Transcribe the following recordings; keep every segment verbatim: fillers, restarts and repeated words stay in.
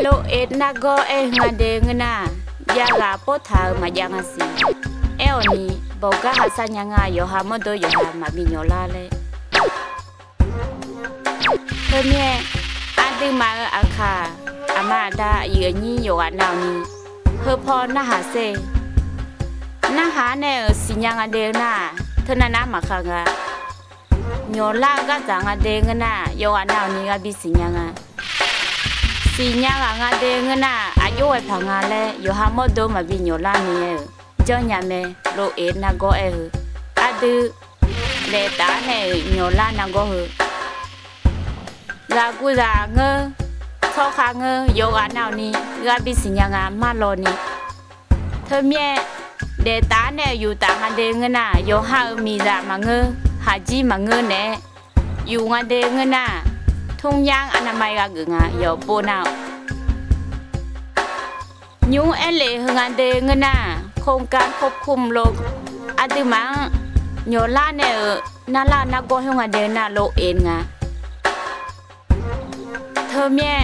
Lof-eq nargawr aer-eu nga de ngeur nar, jav ghaq pawrtaq-eu maqjav nga siq. Aer-awq ni, bawqgar ha sar nya nga, yawqha mawrdo yawqha maqbi nyawqlar laer. Teumirnae, aqduimaf-euq aqkaq, aqma aqda, aqyuif aqnyir yawqghaq nav-awq ni, heupaw narhaq sher. Narhaq-anr nae-euq siqnya nga de nar-aq, teunav nar maqkaq nga. Nyawqlar-eu gardzaq nga de ngeur nar, yawqghaq nav-awq ni gharbi siqnya nga. Siqnya ghaq nga de ngeur nar, aqjox ghae paq nga laer yawqha mawrdo maqbi nyawqlar ni-aer-euq janrnya mae. Lof-eq nargawr aer-eu, aqdui daeftaf-anr nae-euq nyawqlar nargawr heu, ghaqguv zaq ngeur, tsawrkhav ngeur, yawqghaq nav-awq ni gharbi siqnya nga marlawni. Teumirnae, daeftaf-anr nae-euq yuf taf nga de ngeur nar, yawqha-euq miqzaq maqngeur, haqjir maqngeur naeq-aer yuf nga de ngeur nar, ถุงยางอนามัย gha geuf nga yawqpov nar-awq. Nymr aer lef heu nga de ngeur nar, โครงการควบคุมโรค aqduimaf-anr nyawqlar nae-euq narlar nargawr khoer nga de nar, lof-eq nga. Teumirnae,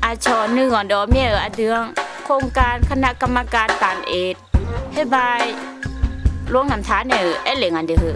aqcawq nuighanq dawq mir-euq aqdui-anr โครงการคณะกรรมการ ตานเอดส์ hereby ลงนาม taq nae-euq aer lef nga de heu.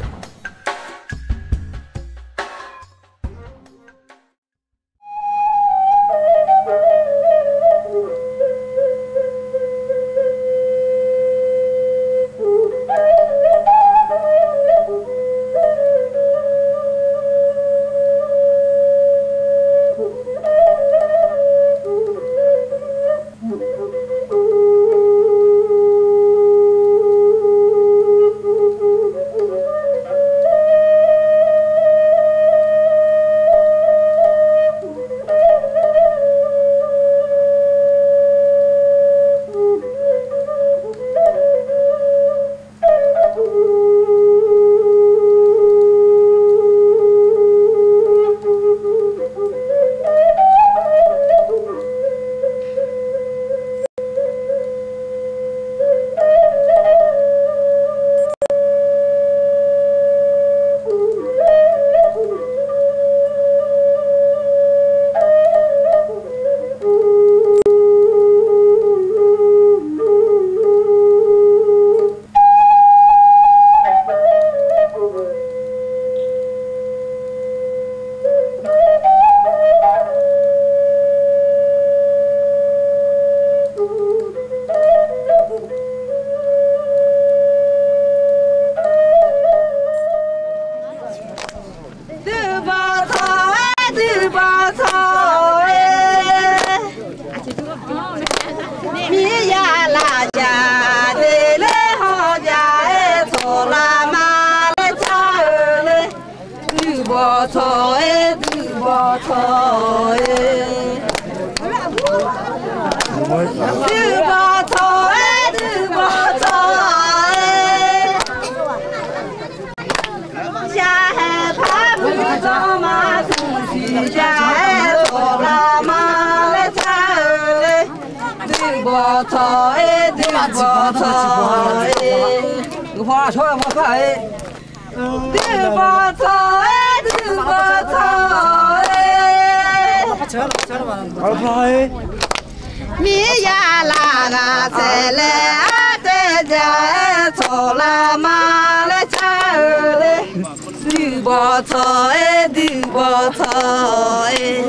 Duibawq tawq-aer, duibawq tawq-aer, Miqyaer lafjaq deler hawjaq-aer tsawqlaf ma laer car-eu le. Duibawq tawq-aer, duibawq tawq-aer, duibawq tawq-aer, duibawq tawq-aer, Shaqhaeq par muiq danqma smq siq ja-aer tsawqlaf ma laer car-eu le. Duibawq tawq-aer, duibawq tawq-aer, duibawq tawq-aer, duibawq tawq-aer, Miqyaer laf ghaq saeqlaeq artaev ja-aer tsawqlaf ma laer car-eu le. Duibawq tawq-aer, duibawq tawq-aer,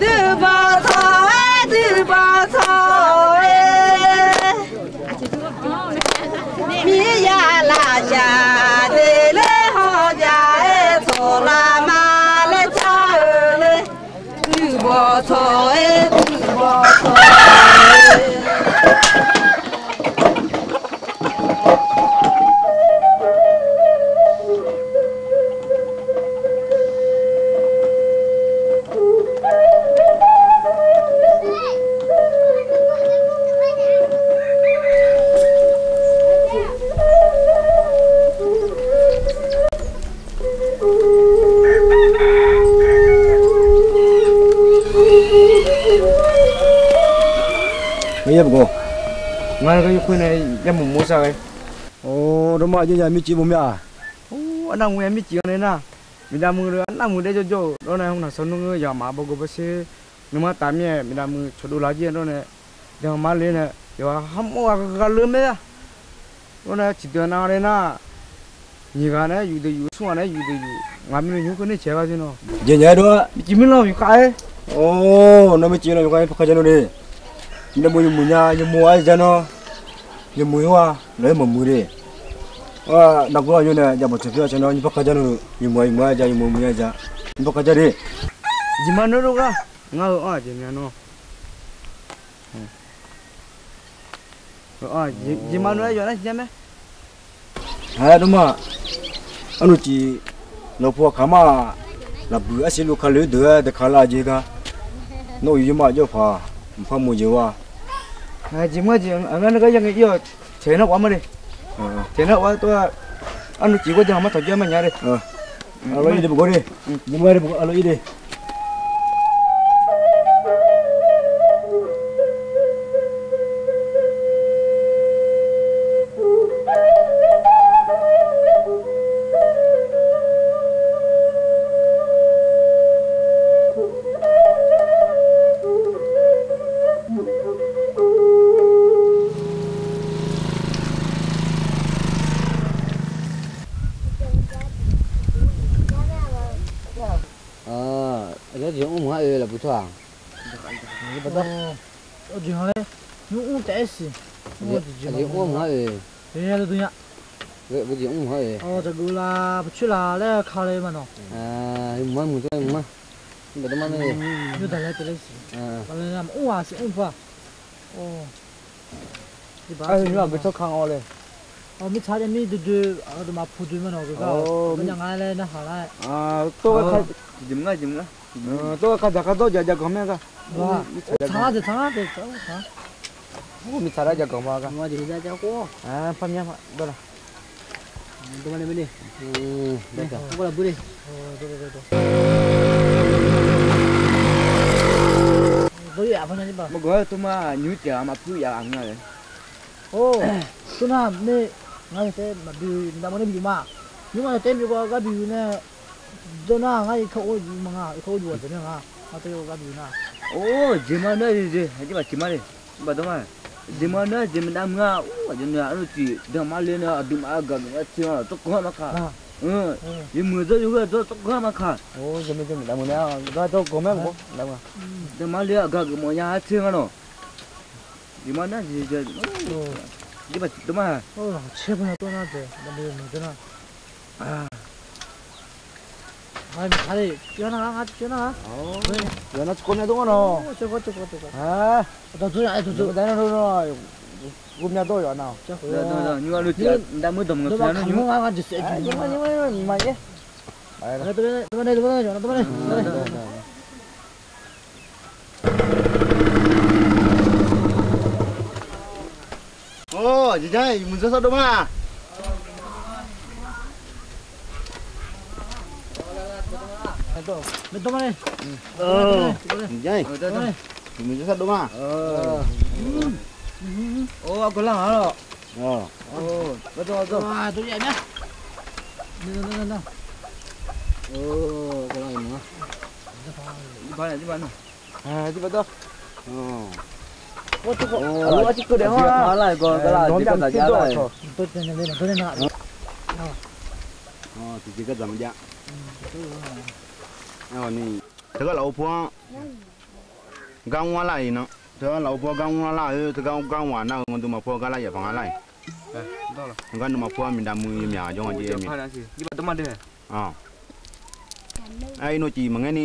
Duibawq tawq-aer, duibawq tawq-aer, Miqyaer lafjaq deler hawjaq-aer tsawqlaf ma laer car-eu le. Duibawq Yaer baqgawq, ngar-eu gar yawkhoer nae yar mawf mawf sar ghae. Or, dawrma aqjox nya mircif mawf mya. Or, arnavmuiq ya mircif-anr nae nar, miqdaq muiq-eu arnavmuiq daer jawrjawr-euq dawr nae, hmq naqshawr nmr-eu yawqha maqbaw gawbaw sher. Nuima taf mir-aer miqdaq muiq tsawqdov laf jir-eu dawr nae, deuq-anr mar le nae yawqha har mawr ghaq ghaq leu mae-a. Dawr nae ciqdeuq nav le nar, nyiq ghaq nae yuf deuq yuf, smr ghaq nae yuf deuq yuf, ngaq mirnae nymr khoer ner caeq gha jir nawr. Jeq nya-aer dawr-a. Mircif mirlanq yuf khav-aer. Or, nawr mircif mirlanq yuf khav-aer par khav ja nawr de. Nyiq daq muiq yawmuiq nya, yawmuiq-aer ja nawr. Yawmuiq-a, laf-aer maqmuiq de. Navguq-a yawr nae jav bawq tsoeq pyeuf-a ca nawr, nyiq par khav ja nawr, yawmuiq-a yawmuiq-aer ja, yawmuiq-aer ja, nyiq par khav ja de. Jeq ma noer dov gar, ngar-eu anr-aq jeq mya nawr. Jeq ma noer-aer yawf nar siqnya mae. Haer dawrma, arnuv cif, lawqpu aqkaq ma, lafbuiq arsiq luf ka le-eu deuq-aer deuq ka lar jeq gar. Nawr uqyuif ma jawr paq, mqpar muiq jeq-a. Jeq ma jeq, ngar nae gar ya ngae ir-awq, taeq nar ghawv ma de. Taeq nar ghawv tov-a, arnuv cif gharduq aqmar taq jawr ma nya de. Aqlawq ir de baqgawr de. Jeq ma de baqgawr, aqlawq ir de. Aqjeq mr mq-a oe lafbuiq tsawrhaq. Aqjeq nga laer, nymr mr taef-aer siq. Aqjeq mr mq-a oe. Aqjeq mr mq-a oe. Dzaqgeuf la, paqcoer la laer ka le ma nawq. Mq-a, mq-a, mq-a. Mr dawq ma nae. Yawdaq laer taef-aer siq. Mr-aq siq mr paq. Aqjeq tsawrkaq-awr le. Mirtsaq-a mir duidui, aqduimaf puq dui ma nawq, aqduimaf nya nga laer narhaq lar-aer. Tov-aer ka dzaq ka dawr jav jav ganq mae gar. Mirtsaq lar jav ganq ma gar. Par mya dawr la. Maqgawq-aer tov ma, nymr tiq ghaq maqpur yaf aqmyan-a. Or, tov nar, nar, ngar yawtaef maqbi, miqdaq mawr nae bi yuf ma. Nymr-aq yawtaef bi gar bi yuf nae, dawr nar ngar irkanr or yuf ma nga, irkanr or yuf ghaq deuq nae nga, ngar taef gar bi yuf nar. Or, jeq ma nar, jeq, aqjeq baq jeq ma le. Baqdawr ma, jeq ma nar, jeq miqdaq mawr-a, or, aqjeq nae arnuv tiq deuq ma le nae aqduimaf-a gaq geuf-aer tser-a tsawrganq-aer maqkaq. Yawmuiq dzawr yawghoer dzawr tsawrganq-aer maqkaq. Or, jeq ma jeq miqdaq mawr nae-a gar dawr ganq mae maqgawr, miqdaq mawr. Deuq ma le-a gaq geuf mawf nya-aer tser nga lawq. Jeq ma nar, jeq, jeq, jeq baq dawr ma. Or, jeq jar-aer muiqdzanr sar dov ma. Jeq jar-aer muiqdzanr sar dov ma. Or, gardanr laf-a lawq. Tiqjeq gardzaq maqjav. Teugar lafov pov-anr gar mr-ar lar-iq nan. Teugar lafov pov-anr gar mr-ar lar-eu, teugar gar mr-aq nar-eu ngawqdov maqpov-anr gar lar yaf paq nga lar-iq. Teugar nawmaf pov-anr miqdaq muiq yawmyaq jawr nga jeq-aer mir. Aer, irnov cif maqngaer ni.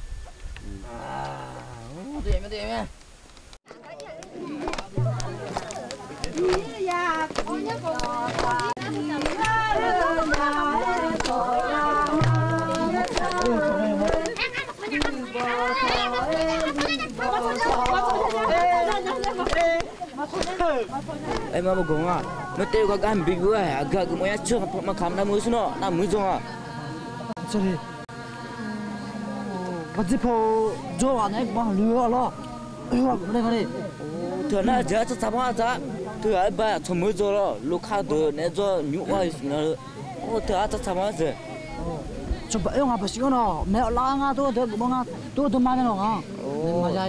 Dov yaef mae, dov yaef mae. Aer ma, bawqgawq nga. Nawr taef-eu gar gar maqbi guf-aer, aqgeu aqgeu mawf-aer ceuq maqkamq navmuiq-eu sir nawr navmuiq-eu dzawq nga. Baqdzer paw-eu jawr ghaq naeq-aer guiqma luiq-eu lawr. Teu-aq nar aqjeq-aer tsaq tsaq banr-a tsaq. Teu-aq aer ba tsawq meuq-eu dzawq lawr, lokar deuq naeq-aer dzawr nymr-aer sifnav-eu. Teu-aq tsaq tsaq banr-a dzaeq. Cawba oer ngaq baqsiq-anr nawq maeq-awr lar ngar tov-aer deuq guiqma nga tov-aer deuq ma nae nawq nga.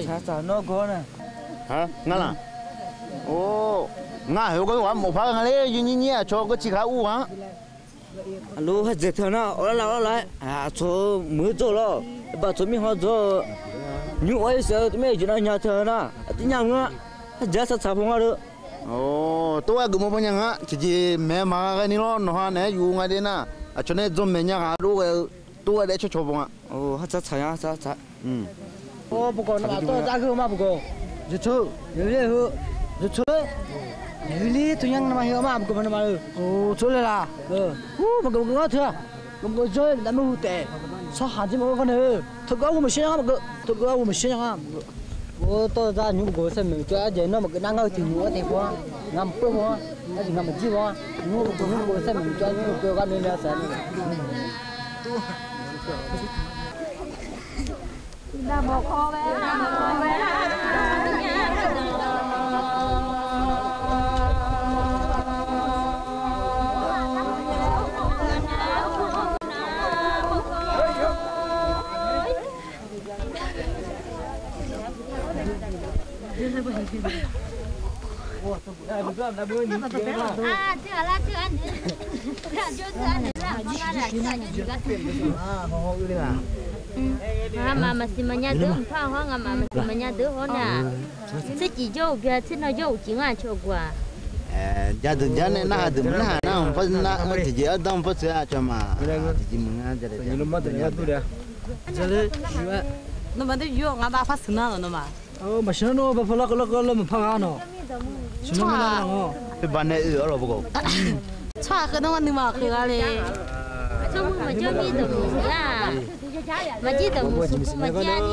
Tsaq tsaq nawr gawr nae. Ngar laq. Or, ngar heugar ghaq mawf par ghae nga ler, yawnyir nyir aqcawq gawr ciq khar ur ghaq-anr. Aqlof, hardzaeq teu nar awr lar lar awr lar-aer aqcawq-eu meuq-eu dzawr lawr, baq tsawq mirkhanq dzawr-eu nymr-aer saef-eu teumirnae jeq nav nya teu nar aqdir nya mr-a. Hardzaeq-aer tsaq tsaq paw ngar deuq. Or, tov-aer geufmawr paw nya nga. Tiqjeq maeq-eu maqgha ghaeni lawr, nawqha naeq-aer yuf nga de nar, aqcawq nae dzawr maeq nya ghaq dov ghae-eu tov-aer daef cawrcawq paw nga. Or, hardzaeq tsaq nya tsaq tsaq. Or, bawqgawq nawmaf tawr-eu dzar geur ma bawqgawq. Jeqcawq-eu, heu, jeqcawq-eu, aqli teunya ngamaf heu ma bawqgawq ma nawmaf-eu. Or, tawr le laq. Ur, bawqgawq bawqgawq-anr teu-aq, bawqgawq jawr-eu navmaqhu taef, tsawrhaq jir maqgeur gar nae-eu teugeuf-aer ghov maqshir nya nga bawqgawq, teugeuf-aer ghov maqshir nya nga. Or, tawr-eu dzar nymr bawqgawq-eu saer maeq maqcawv-aer, aqjeq nawr maqgeuf nar ngar-eu tiq nymr-aer taef paw-a, ngaq maqpov paw-a, nymr bawqgawq nymr bawqgawq-eu saer maeq maqcawv-aer nymr bawqgawq gar noeq nae saq-aer. Ngamaf maqsiq maqnya deuq-anr mqpar hawr, ngamaf maqsiq maqnya deuq hawr nar, tser cif jawr-euq bya, tser nan jawr-euq cif ngar aqcawq guq-aq. Jadeuq jar nae narhaq deuq maqnar haq nar, mqpar nar-eu tiqjeq ardanr mqpar tsoeq-a aqcawq ma. Tiqjeq maqnga jadeuq jar. Nawmaf deuq yur-awr ngar bar par sheuq nar lawq nawmaf. Maqsheuq nar nawr bar par larkeuv larkeuv laer maqpar ghaq nawq. Sheuq nar nar lawq. Oe bar nae oe-awr lawq bawqgawq. Tsawrhaq keuv nar ngar nuima keuv gha le. Tsawrmuiq maqjawr mir dawqmuiq-a. Maqjir dawqmuiq smq pov maqjir-a ni.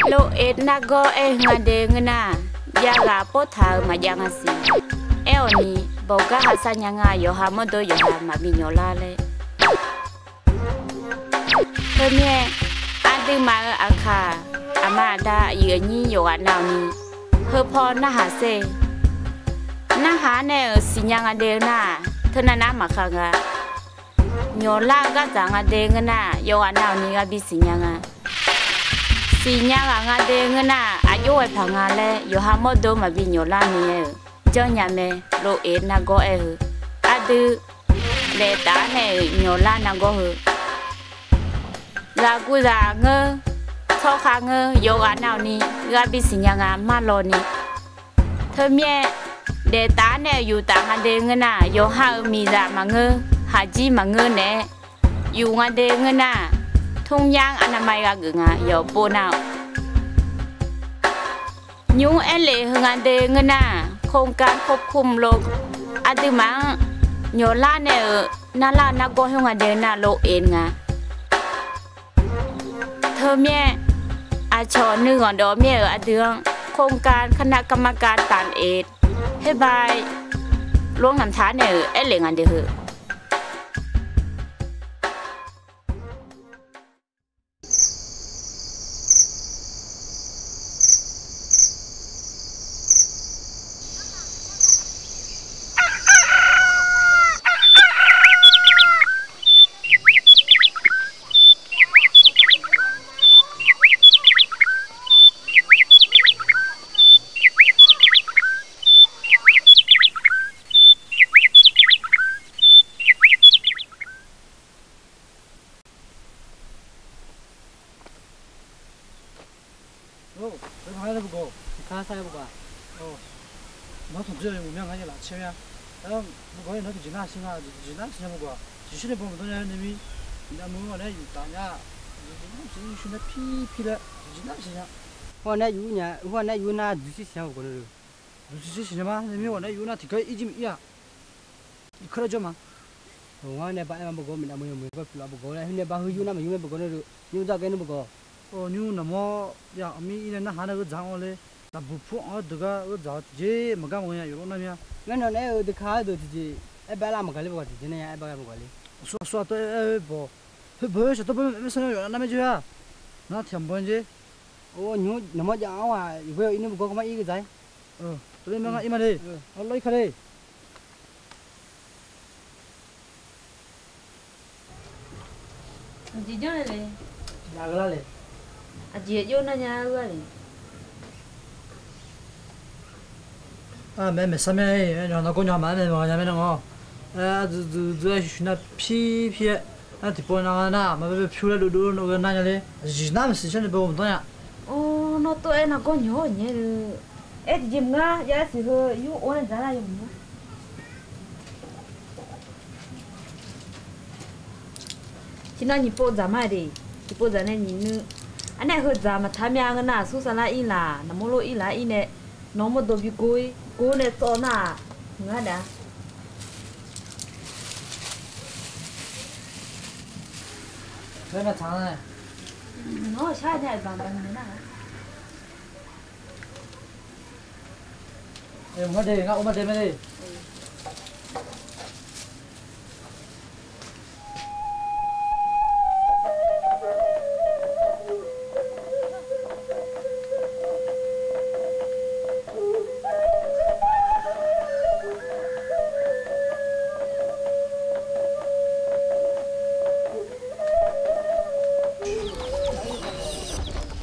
Lof-eq nargawr aer-eu nga de ngeur nar, jav ghaq pov taq-eu maqjav nga siq. Aer-awq ni, bawqgar haqsar nya nga, yawqha mawrdo yawqha maqbi nyawq lar laer. Teumirnae, aqduimaf-euq aqkaq, aqma aqda, aqyuif aqnyir yawqghaq nav-awq ni, heu paw narhaq sher. Narhaq-anr nae-euq siqnya nga de-eu nar-aq, teunav nav maqkhav nga. Nyawqlar-eu gardzaq nga de ngeur nar, yawqghaq nav-awq ni gharbi siqnya nga. Siqnya ghaq nga de ngeur nar, aqjox ghae paq nga laer yawqha mawrdo maqbi nyawqlar ni-aer-euq janrnya mae. Lof-eq nargawr aer-eu, aqdui laeqtaf-anr nae-euq nyawqlar nargawr heu, ghaqguv zaq ngeur, tsawrkhav ngeur, yawqghaq nav-awq ni gharbi siqnya nga marlawni. Teumirnae, daeftaf nae-euq yuf taf nga de ngeur nar, yawqha-euq miqzaq maqngeur, haqjir maqngeur naeq-aer, yuf nga de ngeur nar, ทุ่งหญ้าอนามัย gha geuf nga yawqpov nar-awq. Nymr aerlef heu nga de ngeur nar, โครงการควบคุมโรค aqduimaf-anr nyawqlar nae-euq narlar-eu nargawr hmr nga de nar, โรคเอดส์ nga. Teumirnae, aqcawq nuighanq dawq mir-euq aqdui-anr โครงการคณะกรรมการต้านเอดส์ เฮบาย ลงนามถาม nae-euq aerlef nga de heu. Nawr tanqdzoer-eu uqmya ngar ya laf caer mya. Buqgawr-aer nawr tiqjeq nar siq nga, tiqjeq nar siq nya buqgawr. Tiqshir nae baw maqdawr nya nae mir. Navmaqmuiq-anr ghawqnaeq yuf taf nya. Tiqjeq nar siq, yawshir nae pirpir laer tiqjeq nar siq nya. Hawr nae yuf nya, hawr nae yuf nar duqsir siq nya buqgawr nar. Duqsir siq nya ma nae mir, ghawqnaeq yuf nar tiqgar irjir maqir-aq. Iqkar laer jawr ma. Ngar nae ba aer ma buqgawr, minav muiq yawmuiq gar pyeuflar buqgawr laer, heu nae ba heu yur nar maqyur mae buqgawr nar. Nymr dzar gaer nar buqgawr. Nymr naqmawr ya aqmir ir nae narhaq nar-eu dzaq-anr ler. Lafbuq pur-anr deuq gar-eu dzaq-awr tiqjeq maqgar maqghae nya yawf lawr nar mya. Ngar nawq nae-euq deuq ka-eu deuq tiqjeq aer bae lar maqgaq ler buqgawr, tiqjeq nar ya aer bae lar maqgaq ler. Aqsur aqsur aqtawr aer-eu bawq. Heu bawq-eu shaqtawr bawq-eu maersar nar yawf nar mae jawr-a. Ngar tiq ghaq maqbaw-a jeq. Or, nymr naqmawr jav-anr ghaq yawf ghae-eu ir nar buqgawr, kawr mar ir-eu dzaq-aer. Tov le ma ngar ir ma le. Lawr ir ka le. Aqjeq janr le le. Aqgeu lar le. Aqjeq aqjox nar nya-eu-a le. Maeq maeqsar mya-ir, nargawr nya maqaer maeq maqnya mae nar ngawr. Ardzuiq dzuiq dzuiq-aer shuif shuif nar pirpir-aer, nar tiqpov nar ngar nar maqbae pyur laer dovdov nar ghae nar nya le. Aqjeq nar maqsiq shar nae bae maqdawr nya. Or, nawr tov-aer nargawr nya-awr nyae le. Aer tiqjeq maqngar, ya aer siq heu yur or nae dzaq nar yawmuiq-a. Tiqnan nyiq pov dzaq ma de. Tiqpov dzaq nae nyiq nuiv. Arnae heu dzaq maqtaq mya ngeur nar, aqsur saflar ir laq, naqmawr lor ir laq ir nae, nawq mawrdawq bi gor-ir gor nae tsawv nar-aq, maqngar daef-a. Nawr shar nya-aer baq baq nymq nar-aq. Ngar de, ngar or mar de mae de.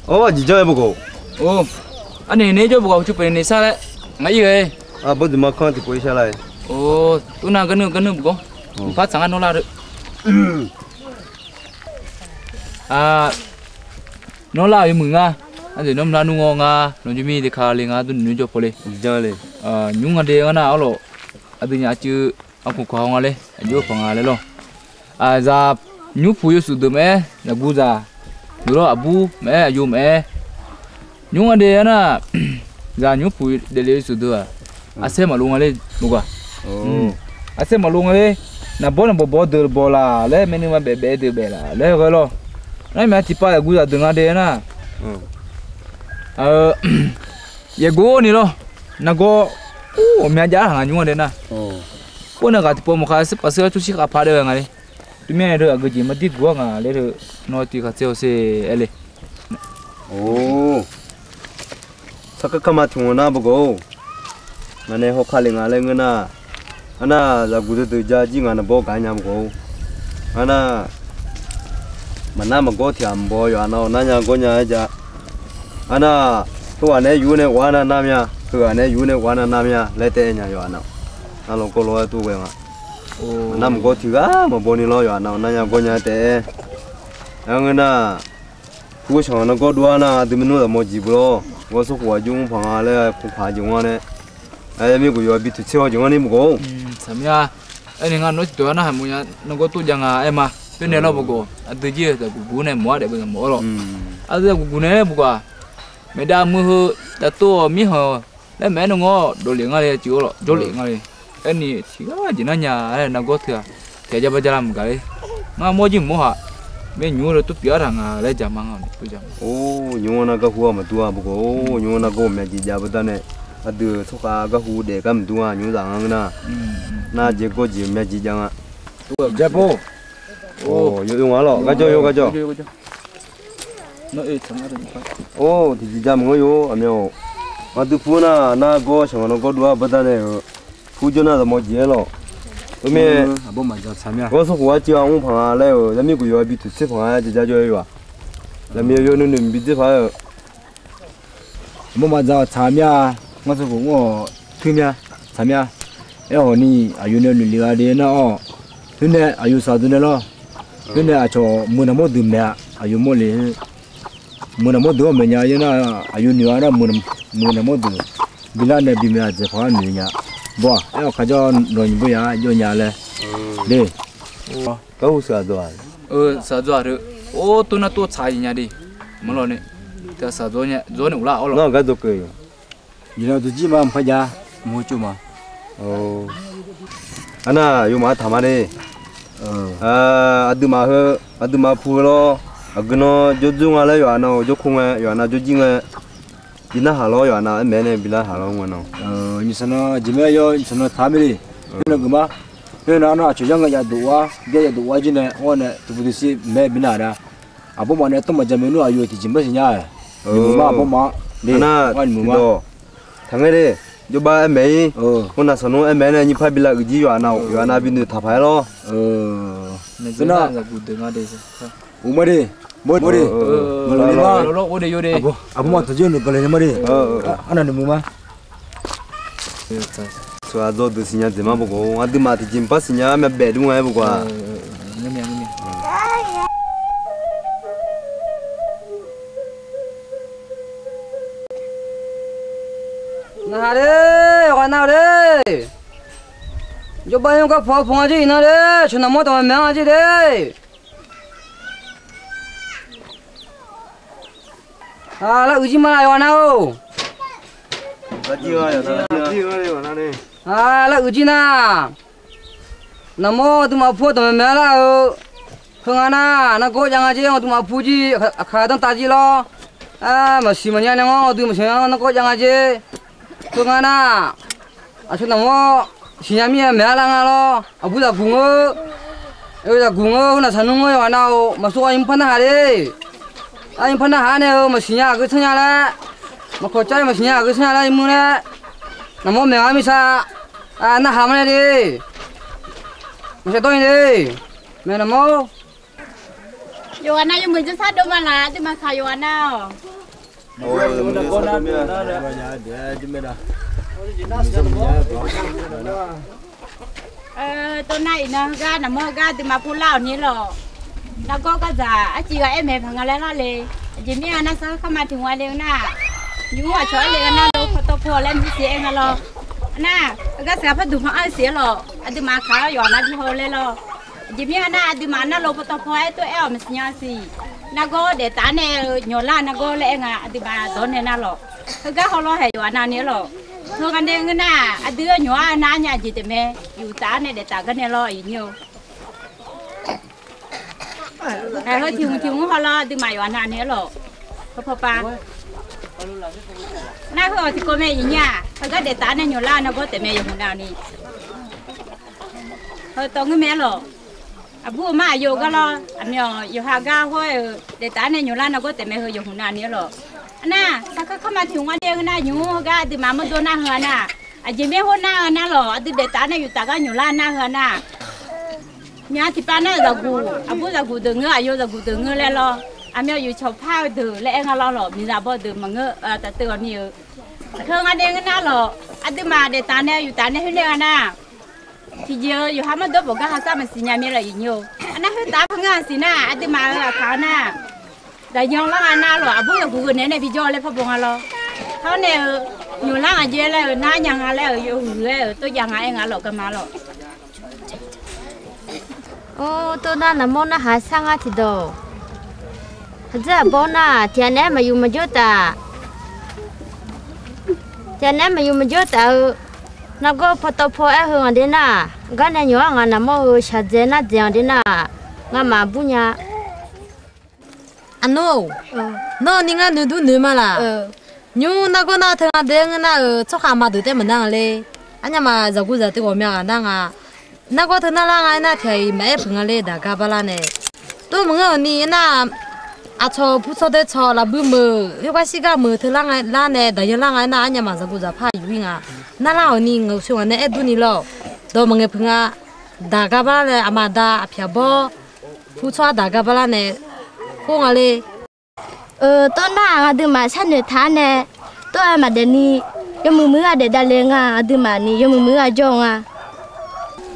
Or, aqjeq janr-aer buqgawq. Or, arnaeq naeq-aer jawr buqgawq, uqcif pyeuf naeq naeq shar laer ngaq ir ghae. Aqbawr deuq ma kanr tiqpov ir shar lar-aer. Or, tov nar garnuv garnuv buqgawq. Mqpar tsaq ngar nawr lar deuq. Nawr lar-euq yawmuiq ngar. Ardeuq nawr mqlar nmr ngawr ngar, nawq jawr mir de ka le ngar, dur noeq jawr paw le. Nymr nga de ngar nar arlawq, aqdui nyaf aqcuiv aqkuq kaq haw nga le, aqjox paq nga laer lawr. Zaq nymr puq yawshuif deuq maqaer, zaqguq zaq deuq lawr, aqbur maqaer, aqyov maqaer, nymr nga de-aer nar, zaq nymr puq daefle yawshuif deuq-aq, arsaer maqlov nga le, maqgaq. Arsaer maqlov nga le, naqbawr naqbawq bawq deuq bawq laq laer, maernmr ma baef baef deuq baef laq laer ghae lawr. Nar myav tiqpav zaqguq zaq deuq nga de-aer nar, yaeqgov ni lawr, nargawr, or, ghawqmya jav-aer haq nga nymr nga de nar. Or, nae ghaq tiqpov maqkhaq, sirpaf sir-aer tsawrshir khavpar daef-eu nga le. Teumirnae deuq aqgeujeq maqdir guq-ar ngaq laer deuq, nawr tiq khaq tser hawsher aer le. Or, sarkar kar ma tiq ghaq nar buqgawq-or, ngaq nae hawkar le nga laer ngeur nar, arnar zaqguq deuq deuq ja jir ngaq naqbawr gaq nya buqgawq-or, arnar maqnar maqgawr tiq ghaq maqbaw yawqha nav-awr nar nya gawr nya-aer ja. Arnar, tov ghaq naeq-aer yur nae ghawq-ar nar nar mya, heughaq naeq-aer yur nae ghawq-ar nar nar mya laer taef-aer nya yawqha nav-awr, nar lawr gawr lawr-aer tov ghae nga. Maqnar maqgawr tiq ghaq maqbaw ni lawr yawqha nav-awr nar nya gawr nya-aer taef-aer. Aer ngeur nar, kurghoer shaq-anr nargawr dov-ar nar, aqdui maernmr zaqmawr jeq beu lawr, ghawr sarkhof aqjox mr paq nga laer kur paq jeq ngar nae. Aer, mirkhof yawqha bi toeqtser haw jeq ngar ni maqgawq-or. Tsaqmya. Aerni ngar nawr tiqdawq-aer narhaq mawf nya, nargawr tov jav nga aer ma. Khoer nae lawr maqgawq, aqdui jir-eu zaqguq guq nae mawf-ar daef beu zaqmawf-awr lawq. Aqdui zaqguq guq nae maqgawq-aq, maeqdav muiq heu, dav tov-awq mirkhanq laer maeq-aer nmr ngawr dawqlef ngar le, ciq-awr lawq jawrlef ngar le. Aerni tiqghaq jeq nar nya-aer nargawr teu-aq, tiqghaq jav ba jav la maqgaq le. Ngar mawr jir mawr haq, maernymr-eu tov pyeuf-ar taq nga laer jaq ma nga. Or, nymr-anr nar garhu-aq maqdur-a maqgawq-or, nymr-anr nar garhu myavjeq jav baqdanae, aqdui-euq tsawrkhav garhu daef gar maqdur-a nymr zaq nga ngeur nar. Nar jeq gawr jeq myavjeq jav nga. Or, yawqyawq nga lawq, garjawr yawr garjawr. Or, tiqjeq jav maqngeur yawr aqmyan-awq. Aqdui pur nar nargawr shaq nga nargawr dov-ar baqdanae-euq pur jawr nar zaqmawr jeq-aer lawq. Tov mir-aer, ghawr sanrkhof-ar civ-a mr paq nga laer-euq, yamirkhof yawqha bi toeqtser paq nga-aer jaejae jawr-eu yawq-aq. Zaqmiq yawqnui noeq maqbi dzer paq-aer-eu. Aqmawr maqdzaq-awq tsaqmya, ngar sanrkhof mr-awq tuir mya, tsaqmya. Aerkhawf ni aqyawf nae noeqle gha le nar-awq. Khoer nae aqyawf shaqdeuq nae lawr. Khoer nae aqcawq muiq naqmawr deuq maeq-a, aqyawf mawrle-eu. Muiq naqmawr deuq-anr maeq nya-aer nar, aqyawf noeq-a nar, muiq naqmawr deuq bilar nae bimaeq-a dzaeq paq-aer noeq nya. Bawr-aq, aer-awq kajawr nawq nyiq bawr ya jawr nya laer. De. Garhu shaqdzawq-aq, shaqdzawq-aq teu. Or, tov nar tov tsaq-iq nya de. Maqlawq nae, tiq ghaq shaqdzawq nya dzawr nae uqlar-awr lawq. Nar-aq gar dzawgeuf-eu. Iqnan duqjir ma mqpar jav, mq heu tsov ma. Arnar yawmaf-anr taq ma de. Aqduimaf heu, aqduimaf pu heu lawr. Aqgeu nan jawrdzur nga laer yawqha nav-eu jawrkor ngae, yawqha nav jawrjir ngae, bi narhaq lawr, yawqha nav aer maeq-aer nae bi narhaq lawr ngae nan. Nyiqsanq nan jeq mae yawr, nyiqsanq nan taq-ar mae de. Khoer nan geuf ma. Khoer nan nar aqcawq yar ngae yaf dof war, byaer yaf dof war jir nae, or nae tiqbuq tiqsir maeq-aer bi narhaq da. Aqbawr maf nae tawr maqja mae nmr aqyawf tiqjeq maqsiq nya-ae. Nmq ma aqbawr maf. Nar, nmq ma. Taqngaer de. Jawrbar aer maeq-ir. Khoer nav sanqnmr aer maeq-aer nae nyirpar bi lav uiq jir yawqha nav-awq, yawqha nav bi noeqtaq paq-aer lawr. Nar, uqma de. Mawr de. Mawr de. Aqbawr maf taqjir noeq baqlaeq nae mawr de. Arnav noeq meuq ma. Saqlaq dzaw deuq siqnya dzaeq ma bawqgawq, aqduimaf tiqjeq maqpar siqnya armyav baef dur nga-aer bawqgawq-a. Narhaq de, yawqghaq nav-eu de. Jawrbar nymr gar puq-a puq nga jir iqnan de, cawq naqmawr dawq maeq-anr nga jir de. Aq, lar uiq jir ma yawqghaq nav-or. Aq, lar uiq jir nar. Naqmawr aqduimaf pu-anr dawq maeq maeq-aer lar-eu. Heu nga nar, nargawr jav nga jer, aqduimaf pu jir, aqkaq danrtav jir lawr. Maqsiq maqnya nae ngar aqdui maqsiq nya nargawr jav nga jer. Heu nga nar, aqcawq naqmawr siqnya mir-a maeq-aer lar nga lawr. Aqbur zaqguq ngeur, zaqguq ngeur, heu naq saqnmr ngeur yawqghaq nav-or, maqsur-a nymr par narhaq de. Ar, nymr par narhaq-ar nae-eu maqsiq nya aqgeu tsanr nya laer, maqkawq car-ir maqsiq nya aqgeu tsanr nya laer nymr laer, naqmawr maeq-anr mirtsa narhaq mar nae de. Maqshaw dawr-ir de. Maeq naqmawr. Yawqghaq nav yawmuiq jawrshar dov ma laq, aqduimaf kaq yawqghaq nav-awq. Tov nar iqnan heugar naqmawr heugar aqduimaf pov lar-awq ni lawq. Nargawr gardzaq arciv ghaq aer maeq paq nga laer lar le. Aqjeq mir-a nar, sarkar karma tiq ghaq le-eu nar, nymq-mr aqcawq aer le-eu nar, lo paw tawv paw laer maqsiq aer nga lawr. Nar, heugar saqgaq par duq pan-anr siq-aer lawq. Aqduimaf kaq-awr yawqghaq nav bi haw-eu laer lawr. Aqjeq mir-a nar, aqduimaf nar lo paw tawv paw aer tov aer-awq maqsiq nya siq. Nargawr daef taf-ar nae-eu nyawqlar nargawr laer aer nga, aqduimaf dawq nae nar lawq. Heugar haw lawr haeq yawqghaq nav ni-aer lawq. Heughaq nae ngeur nar, aqdui-eu nyawq-ar nar nya jeq taef mae, yuf taf-ar nae daef taf gar nae lawr iq nyir-eu. Heu tiq hmq tiq hmq haw lawr, aqduimaf yawqghaq nav ni-aer lawq. Paw paw pav. Nar heu-awq tiqkawv mae iq nyir-aq, heugar daef taf-ar nae nyawqlar nargawr taef mae yawqhmq nav ni. Heu tawv ngeur mae-aer lawq. Aqbur aqmar aqyawf gar lawr, aqmyawf yawqha gar hawr-eu daef taf-ar nae nyawqlar nargawr taef mae heu yawqhmq nav ni-aer lawq. Nar, sarkar karma tiq hmq-ar nae ngeur nar, nymq-mr heugar aqduimaf mawrdo nar heu-a nar, aqjeq mir hawr nar-eu nar lawq, aqdui daef taf-ar nae yuf taf gar nyawqlar nar heu-a nar, myav tiqpav nar-eu zaqguq, aqbur zaqguq deuq ngeur, aqyawf zaqguq deuq ngeur laer lawr, aqmyawf yuf cawq par-eu deuq laer aer nga lawr lawq, miqzaq baw deuq maqngeur, taf teuv-awq ni-eu. Heu nga nae ngeur nar lawq, aqduimaf daef taf nae yuf taf nae khoer nae-a nar, tiqjeq-eu yawqha mawrdo bawq gar ha sar maqsiq nya mir lawq iq nyir-eu. Aqnar khoertav par ngeur-a siq nar, aqduimaf-euq aqkaq-a nar, zaqyan lar nga nar lawq, aqbur zaqguq geuq naeq-aer nae bijawr-eu laer par baw nga lawr. Hawr nae-eu Nymq lar ngaq jeq laer-euq nar nya nga laer-euq yawhuiq-aer-euq tov jav nga aer nga lawq garma lawq. Or, tov nar naqmawr narhaq sar ngar tiqdawq. Haqdzeur aqbawr nar tiqghaq naeq-aer maqyuf maqjawr taf. Tiqghaq naeq-aer maqyuf maqjawr taf-eu nargawr paw tawv paw aer heu ngaq de nar, gar nae nymq-ar ngaq naqmawr-eu shaqdzae nar dzaeq ngaq de nar, ngamaf bur nya. Aqnmr-or, nawr ni ngar noeqdur noeq ma laq. Nymr nargawr nar teu nga de ngeur nar-euq tsawrhaq maqdeuq taef maqnar nga le. Arnyaf ma zaqguq zaq teu ghawqmya ghaq nar nga. Nargawr teu nar lar nga aernar tiqghaq-iq maqaer peuq nga le daq gar bar lar nae. Tov maqngeur-euq ni aernar, aqcawq pu tsawr dae cawq lafbui meuq, yawgar shirgar meuq teu lar nga lar nae daqyan lar nga aernar, arnyaf ma zaqguq zaqpar yuf-ir nga. Nar lar-euq ni ngaq-euq soeq ngaq nae aer dur ni lawr. Dawq maqngaeq peuq nga. Daq gar bar lar nae aqma aqda aqpyaq bawr, pu tsawr-ar daq gar bar lar nae, khoer nga le. Tov nar-aq, aqduimaf sharnoeq taq-ar nae, tov-aer maqdaef ni, yawmuiq muiq-eu ghaq daef davle nga, aqduimaf ni yawmuiq muiq-eu ghaq jawr-eu nga.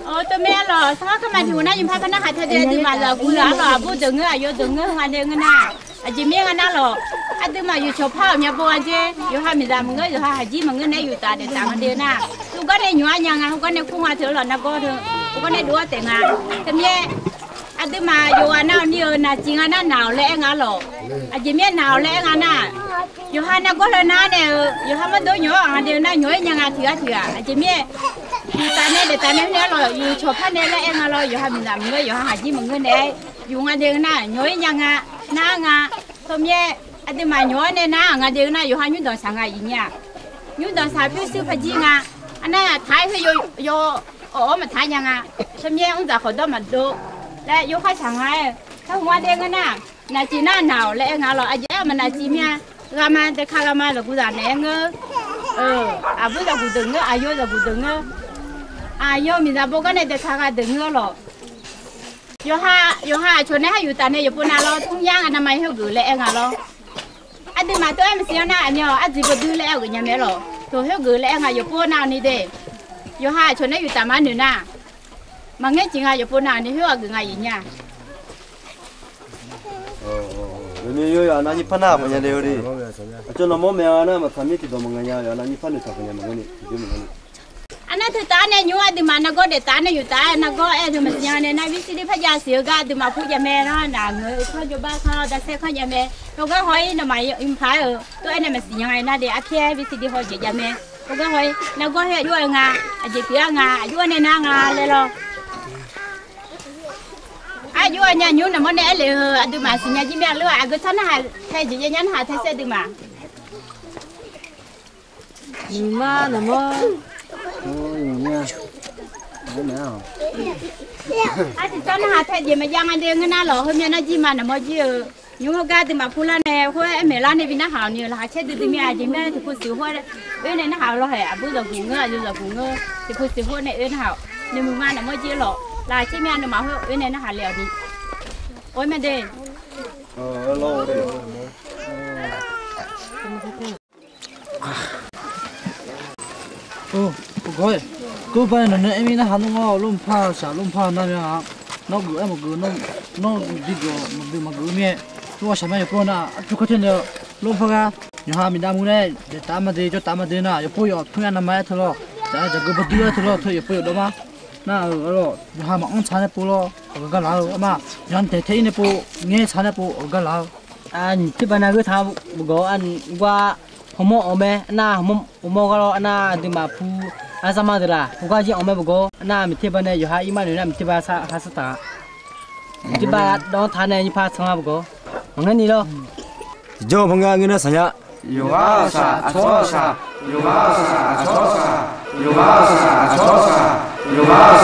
Or, tov mae-ar lawq, sarkar kar ma tiq hmq nar nymq par par narhaq tae de, aqduimaf zaqguq zaq-ar lawq, aqbur deuq ngeur, aqyawf deuq ngeur, heu nga de ngeur nar, aqjeq mir-aer nga nar lawq, aqduimaf yawqcawq par-euq mya bo nga jer, yawqha miqzaq maqngeur, yawqha haqjir maqngeur nae yuf taf daef taf nga de nar, heugar nae nymq-ar nya nga, heugar nae kur nga teu lawq, nargawr teu, heugar nae dov-awr taef nga. Teumirnae, aqduimaf yawqghaq nav-awq ni-euq naqciq nga nar naq-awq laer aer nga lawq. Aqjeq mir-aer naq-awq laer aer nga nar, yawqha nargawr heu nar nae-euq, yawqha mawrdov nymq-ar aq nga de-eu nar, nymq-aer nya nga tiq ghaq tiq ghaq. Aqjeq mir-aer, yuf taf nae daef taf nae khoer nae-ar lawq, yawqcawq par nae laer aer nga lawr, yawqha miqzaq maqngeur, yawqha haqjir maqngeur nae-aer yuf nga de-eu nar, nymq-aer nya nga, nar nga. Teumirnae, aqduimaf nymq-ar nae nar-aq nga de-eu nar, yawqha nymrdanq shaq nga iq nya. Nymrdanq shaq pyurshuir par jir nga. Arnar taq-aer khoer yaw, yaw, awq-awr maqtaq nya nga. Teumirnae mrdzaq khawf dawr maqdov laer yawkhar shaq nga-aer, taq hmq nga de ngeur nar, naqciq nar naq-awq laer aer nga lawq. Aqjeq-aer maq naqciq mir-a. Ghaq ma dae ka ghaq ma zaqguq zaq naeq-aer ngeur. Aqbur zaqguq deuq ngeur, aqyawf zaqguq deuq ngeur. Aqyawf miqzaq bo gar nae dae ka ghaq deuq ngeur lawq. Yawqha, yawqha aqcawq nae har yuf taf nae yawqpov nav lawr, tmr yar nga navmaqi khoergeuf laer aer nga lawr. Aqduimaf tov-aer maqsiq-anr nar, aqmyan-awq ardziq bawduir laer aer-eu geuq nya mae lawq. Toq khoergeuf laer aer nga yawqpov nav-awq ni de. Yawqha aqcawq nae yuf taf ma noeq nar, maqngeur jeq nga yawqpov nav-awq ni khoer ghaq geuf nga iq nya. Yawqni yawqha nav nyir par nar aqpaq nya le-eu de. Aqcawq nawq mawr maeq-a nar maqtsaq mir tiqdawq maqngaeq nya, yawqha nav nyir par noeqtaq paq nya maqngeur ni, tiqjox maqngeur ni. Arnar teu taf-ar nae nymr aqduimaf nargawr daef taf-ar nae yuf taf-aer nargawr aer-eu deuq maqsiq nya nae nar, VCD par jav siq-eu gar aqduimaf pur jav mae nar, naq ngeur-eu kanr jawrbar kanr dasaer kanr jav mae. Heugar haw-ir nawmaf mqpaq-aer-euq tov-aer nae maqsiq nya nga nar de, arpyaer VCD haw jeq jav mae. Heugar haw-ir nargawr khoer aqjox-aer nga, aqjeq pyeuf-ar nga, aqjox-aer nae nar nga laer lawr. Aqjox-aer nya nymr naqmawr nae aer lef-eu aqduimaf siqnya jir mir-a lor-aq, aqgeu tsawr narhaq tae jeq jav nya narhaq tae saer duimaf. Nymq ma naqmawr. Arsiq tsawr narhaq tae jeq maqjav nga de ngeur nar lawq, heumya nar jir ma naqmawr jir-eu. Nymr heugar duimaf purlar nae khoer aer maeqlar nae bi narhaq-awq ni-eu laqkhaq caer duidui mir-a, jeq mir-a tiqpov siq khoer oer nae narhaq-eu lawr haeq, aqbur zaqguq ngeur, aqyawf zaqguq ngeur, tiqpov siq khoer nae oer narhaq-awq. Nymq ma naqmawr jir lawq, laqkhaq caer mir-a nawmaf khoer oer nae narhaq le-awq ni. Oer mae de. Or, uqgawr-aer, keuv bar-aer nawq nae aer mir narhaq nmr ngawr, lormqpar-eu shaq lormqpar-eu nar mya-a. Nawr geuf-aer maqgeuf, nawr bi geuf maqgeuf maqgeuf mir-aer, lorghaq shaq ma yawqpov nar-aq, arpyur kar ter nae-eu lormqpar gar, yawqha miqdam mur nae daeqtaf ma de jawrtaf ma de nar, yawqpov yawq tmr ya navmaqaer teu lawr, taf-aer jaqgeu bawduir-aer teu lawr, teu yawqpov yawq dawr ma. Nar-euq arlawq, yawqha maqanr tsaq nae pov lawr, aqgeu gar laq-eu arma, yawqha daeq tae-ir nae pov, ngaer tsaq nae pov aqgeu gar laq-eu. Aqnyiq ter ba nav gheur taq-a, maqgawq aqnyiq gar hawmawr awq mae, nar hawmawr gar lawr, nar aqduimaf pu arsar ma deuq laf, pu gar jir awq mae maqgawq, nar miqter ba nae yawqha ir mar noeq nar miqter ba sar ha sar taq-a. Miqter ba dawv-anr taq nae nyir par tsanr-a maqgawq, maqngeur ni lawr. Tiqjanr-eu par ngar ngeur nar saqnya. Yawqghaq saq aqcawq saq, yawqghaq saq aqcawq saq, yawqghaq saq aqcawq saq, yawqghaq